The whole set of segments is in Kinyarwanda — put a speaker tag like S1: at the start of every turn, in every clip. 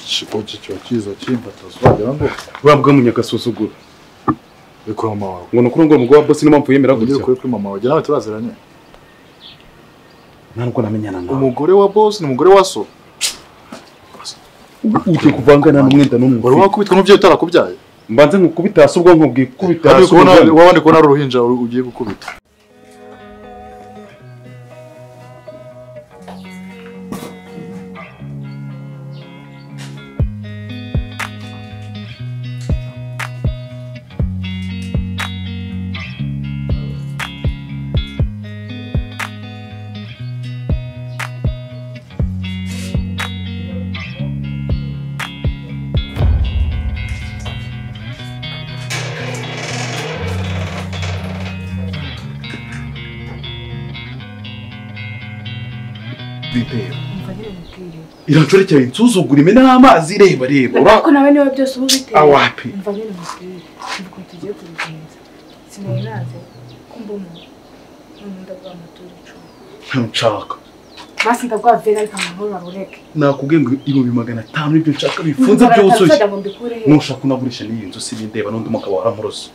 S1: Chikoki cyo kiza kimfata swagira ngo
S2: urabwa munyagasuzuguro.
S1: Bikora mama wawe.
S2: Ngo nukuri ngo mugwa boss ni mpamvu yemera gutya.
S1: Kuri kuri mama wawe nawe turaziranye.
S2: Ntabwo namenyana nawe.
S1: Umugore wa boss ni umugore wa so.
S2: Ugiye kuvangana n'umwenda n'umwe.
S1: Wari wakubitwa n'umubyeyi utarakubyaye.
S2: Mbanze nkukubita hasi ubwonko bwikubita hasi.
S1: Wabandi kubona ari uruhinja ugiye gukubita.
S2: Irancorekera insuzugura imena amazi reba reba.
S3: Ariko nawe niwe byose ubu biteye.
S2: Awapi.
S3: Umva nyine mubwire. Ubwo tugiye kubigenza. Sinari naze kumba umuntu. None ndaguha amaturo 10.
S2: Nshaka.
S3: Basi ndaguha vera ariko amahoro arureke.
S2: Nakubwiye ngo 500,000 nibyo nshaka bifunze byuzuye. Nushaka unagurisha n'iyi nzu sibindeba n'undi mugabo waramuroze.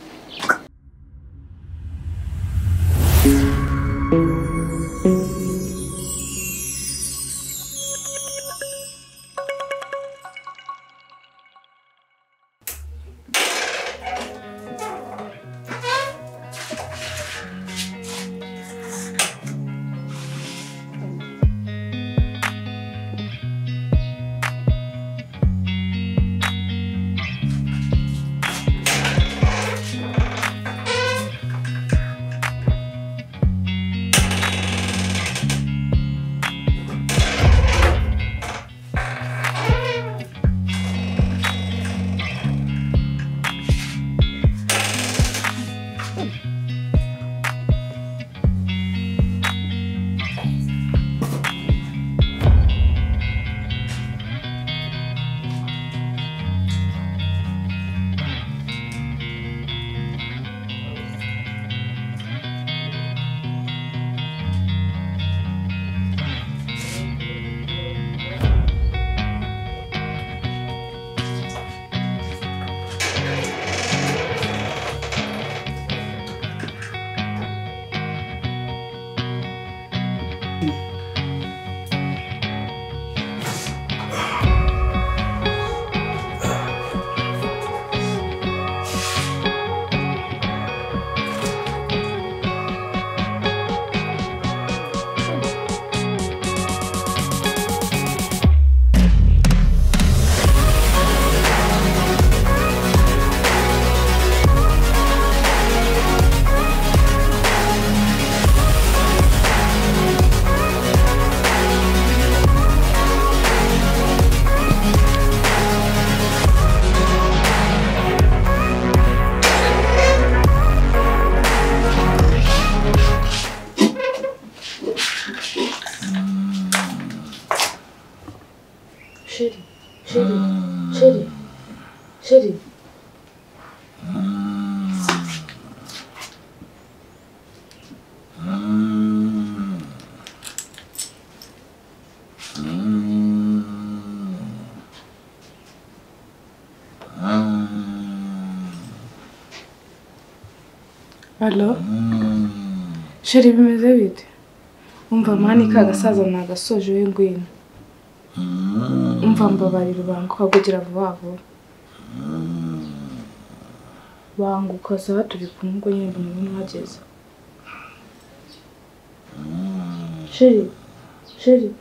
S3: Chérie, chérie. Allo? Chérie bimeze bite? Umva mani ka gasaza nagasoje we ngwino. Umva mbabarira banguka kugira vuba vuba. Banguka sawa turi kumwe ngo nyine mbona uhageze. Chérie, chérie.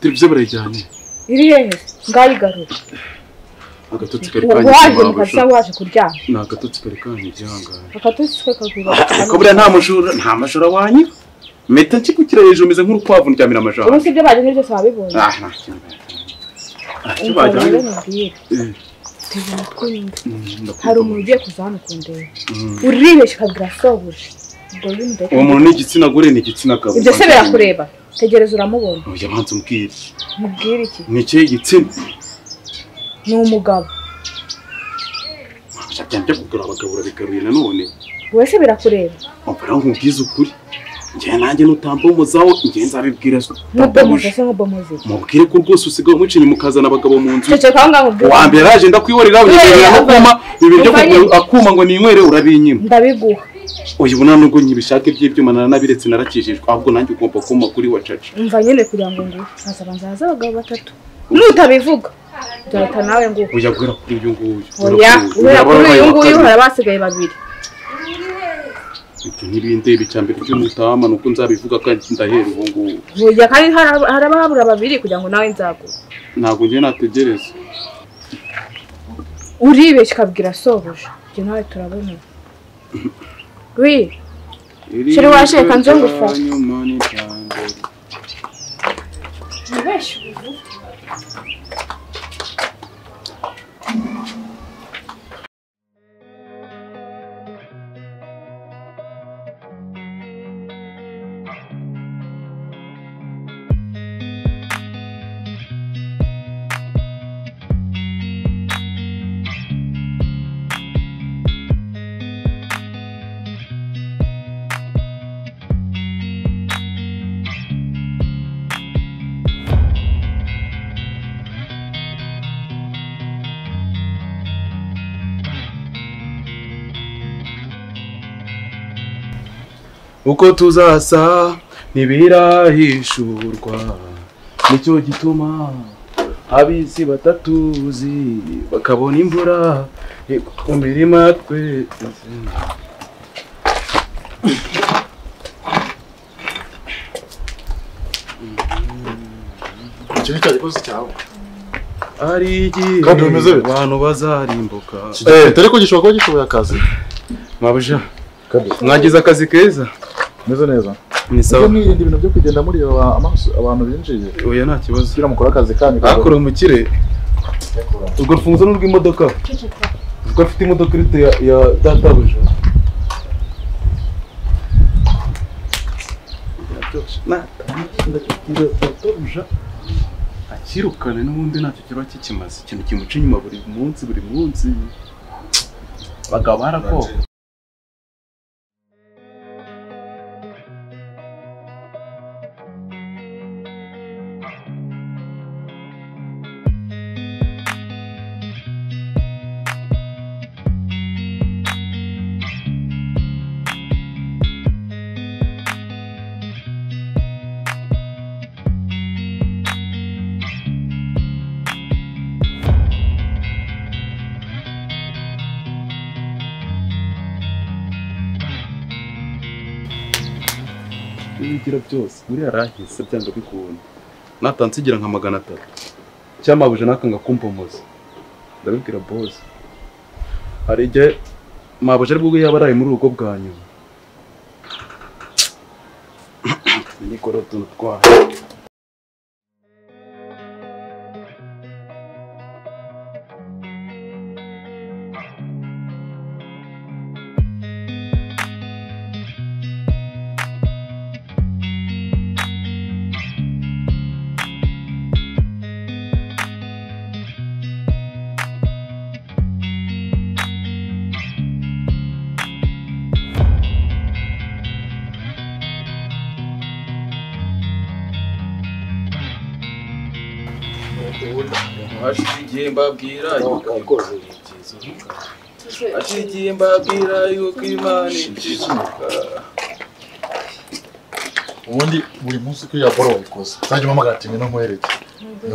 S2: Televiziyo barayijyanye.
S3: Iri hehe? Ngayigarura.
S2: Agatotsi kari kanyije.
S3: Waje mukabisa waje kuryama.
S2: Ni agatotsi kari kanyije ihangane.
S3: Agatotsi kakagura.
S2: Ariko buriya nta mujura, nta majura wanyu. Mpita nkikukira hejuru meze nk'urukwavu ndyamira amajanja.
S3: Ubu si ibyo bajyanye byose wabibonye.
S2: Ah, nta kintu. Icyo bajyanye.
S3: Tega amatwi wumve. Hari umuntu ugiye kuza hano kundeba. Uribeshya ukabwira sobuja.
S2: Uwo muntu ni igitsina gore ni igitsina gabo.
S3: Ibyo se birakureba? Tegereza uramubona.
S2: Oya banza umbwire.
S3: Mubwire iki?
S2: Ni ikihe gitsina?
S3: Ni umugabo.
S2: Byambye kugura abagabo urabigaruye nanone.
S3: Wowe se birakureba?
S2: Umva rero nkubwize ukuri. Njye nanjye nutambomozaho njye nzabibwira so.
S3: Nkubomoza se nkubomoze.
S2: Mubwire ko rwose usigaye umucinyi mukazana abagabo mu nzu.
S3: Ceceka aho ngaho nkubwire.
S2: Uwa mbere araje ndakwihorera unyerera no kuma ibi byo akuma ngo ninywere urabinyima.
S3: Ndabiguha.
S2: Oya ubona nubwo nkibishaka iby'ibyuma naranabiretse narakijijwe ahubwo nanjye ugomba kuma kuri wa caca.
S3: Umva nyine kugira ngo nguhe. Hazabanza haza abagabo batatu. Nutabivuga nzahita nawe nguhe.
S2: Oya guhera kuri uyu nguyu.
S3: Oya guhera kuri uyu nguyu hari abasigaye babiri.
S2: Ibyo ntibindeba icyambere cy'umutama nuko nzabivuga kandi ndahera ubu ngubu.
S3: Oya kandi harabahabura babiri kugira ngo nawe nzaguhe.
S2: Ntabwo njye nategereza.
S3: Uribeshya ukabwira sobuja. Njye nawe turabona. Oui. Chéri waje reka nze ngufashe. Wibeshye ubivuge.
S2: Uko tuzasa ntibirahishurwa nicyo gituma abisi batatuzi bakabona imvura ku mirima twese.
S1: Iki ni cya gikozi cyawe.
S2: Ari igihe abantu bazarimbuka.
S1: Ariko gishobora kuba gishoboye akazi.
S2: Mabuja. Mwagize akazi keza.
S1: Meze neza.
S2: Ni sawa.
S1: Mwirinda ibintu byo kugenda muri amaso abantu binjiye.
S2: Oya nta kibazo.
S1: Kugira mukora akazi kanyu.
S2: Akora umukire. Urwo rufunguzo n'urw'imodoka. Ubwo afite imodoka irute ya databuja. Databuja akirukane n'ubundi ntacyo kiba kikimaze. Ikintu kimuca inyuma buri munsi buri munsi. Abagabo barakoba. Ibigira byose muri yarahise byanga bikunda natansigira nka 300 cyamabuje nakanga kumpomoza ndabibwira boss hari igihe mabuje ari bwo yabaraye muri urugo bwa nyuma nikora utuntu twayo. Hashigiye mbabwira yuko Imana ikizuka.
S1: Ubundi buri munsi ko ya boro wayikoze nzajya umpamagara ati ngwino nkwereke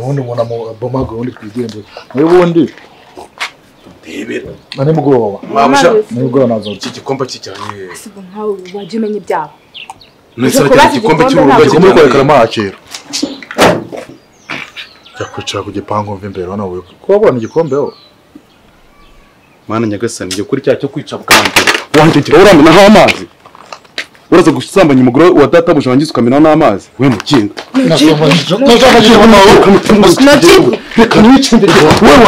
S1: ubundi ubona bomago ubundi twigendere nayo ubundi
S2: ndebera
S1: na nimugoroba
S2: mabuja
S1: nimugoroba nazo
S2: iki gikombe kijyanye
S3: asigo nkawe wajye umenya ibyabo
S2: nese igikombe cy'urugo
S1: gikombe kwerekana amakero jya kwicara ku gipangu mva imbere hano ko wabona igikombe ho
S2: Mana nyagasani njye kuri cya cyo kwica bwanjye wanjye gira uramenaho amazi Uraza gusambanya umugore wa databuja wangiza ukamena n'amazi we mukinga. Reka nicinde
S1: wewe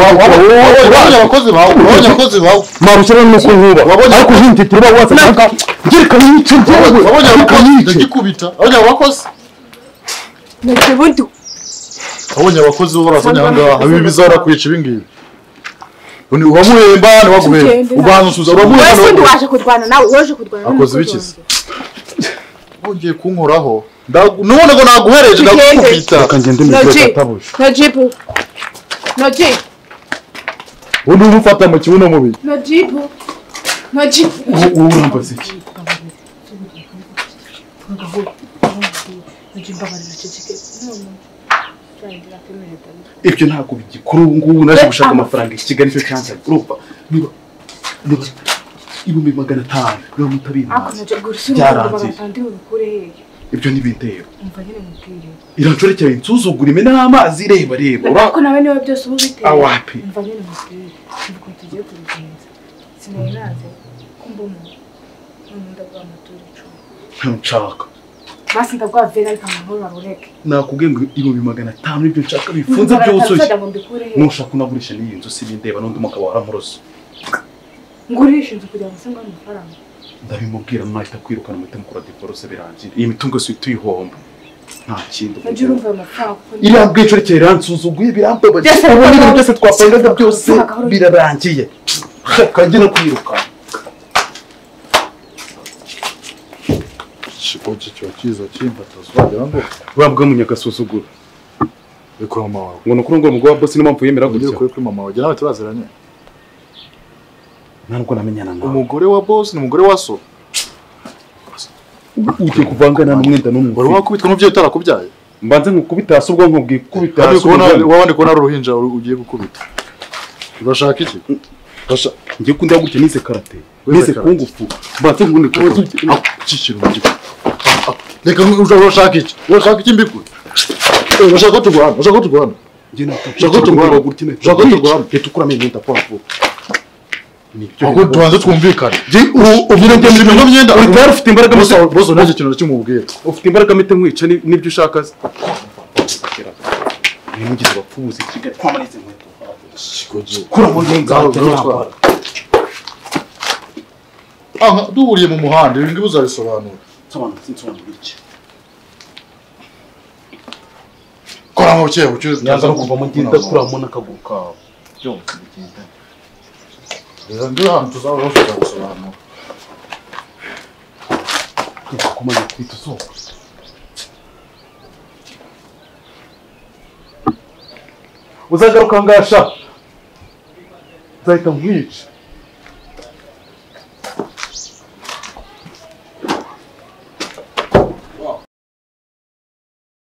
S1: abakozi bawe wabonye abakozi bawe
S2: marushara nuko nkuba ariko hintitirwa watsa reka nicinde
S1: wabonye abakozi ndagikubita wabonye abakozi
S3: Najibundi
S1: wabonye abakozi bo barazanye aha ngaha ibi bizara kwica ibi ngibi uramuhemba ntiwaguhemba ubanza usuza uramuhemba
S3: wese waje kurwana nawe waje kurwana
S1: akoze ibikize wongeye kunkoraho none ngo naguhereje ndagukubita
S2: reka ngende mugore databuja
S3: Najibu Najibu
S1: undi umufata mu kibuno mubi
S3: Najibu Najibu
S2: urambaza iki ibyo ntabwo bigikuru ngubu naje gushaka amafaranga i Kigali cyo cyanza urumva niba 500,000 niba mutabimaze byarangiye ibyo ntibintera irancorekera insuzugura imena n'amazi reba reba
S3: ariko nawe niwe byose ubu biteye
S2: awapi
S3: umva nyine mubwire ukuntu tugiye kubigenza sinari naze kumba umuntu none ndaguha amaturo 10
S2: nshaka
S3: basi ndaguha vera ariko amahoro arureke
S2: nakubwiye ngo 500,000 nibyo nshaka bifunze byuzuye nushaka unagurisha n'iyi nzu sibindeba n'undi mugabo waramuroze
S3: ngurisha inzu kugira ngo se ngwane amafaranga
S2: ndabimubwira mwahita kwirukana muhite mukora divorce birangira iyi mitungo si tuyihomba nta kindi iriya bwicorekeye iransuzuguye birambabaje ubundi ibintu byose twapangaga byose birarangiye kajya no kwirukana
S1: Shikoki cyo kiza kimfata wagira ngo
S2: urabwa munyagasuzugura
S1: bikora mama wawe
S2: ngo nukuri ngo umugabo wa boss niyo mpamvu yemera gutya
S1: kuri mama wawe nawe turaziranye
S2: ntabwo namenyana nawe
S1: umugore wa boss ni umugore wa so
S2: ugiye kuvangana n'umwenda n'umwe
S1: wari wakubitwa n'umubyeyi utarakubyaye
S2: mbanze nkukubita hasi ubwonko bwikubita hasi
S1: wabandi kubona ari uruhinja ugiye gukubita urashaka iki
S2: ngiye kunda gutya nize karate nize kungufu mbanze nkunde
S1: kikiro reka urashaka iki urashaka iki mbikure urashaka ko turwana urashaka ko turwana
S2: urashaka ko turwana urashaka ko turwana reka ukuramo imyenda kwa vuba
S1: ahubwo tubanze twumvikane ubu myenda
S2: uri ufite imbaraga
S1: bose nta kintu kimubwira
S2: ufite imbaraga mite nkwica nibyo ushaka nimugize bapfubuze Kigali kwamanize inkweto kuramo imyenda
S1: aha duhuriye mu muhanda ibi ngibi uzabisobanura
S2: nsobanura sinsobanura iki
S1: koramo buke buke
S2: nyanza no kuvamo ngenda kuramo n'akaguru kawe
S1: byose bigenda rero ngibi ahantu tuzahora tuzabisobanura
S2: kumenya kwita izuba uzagaruka ngasha nzahita nkwica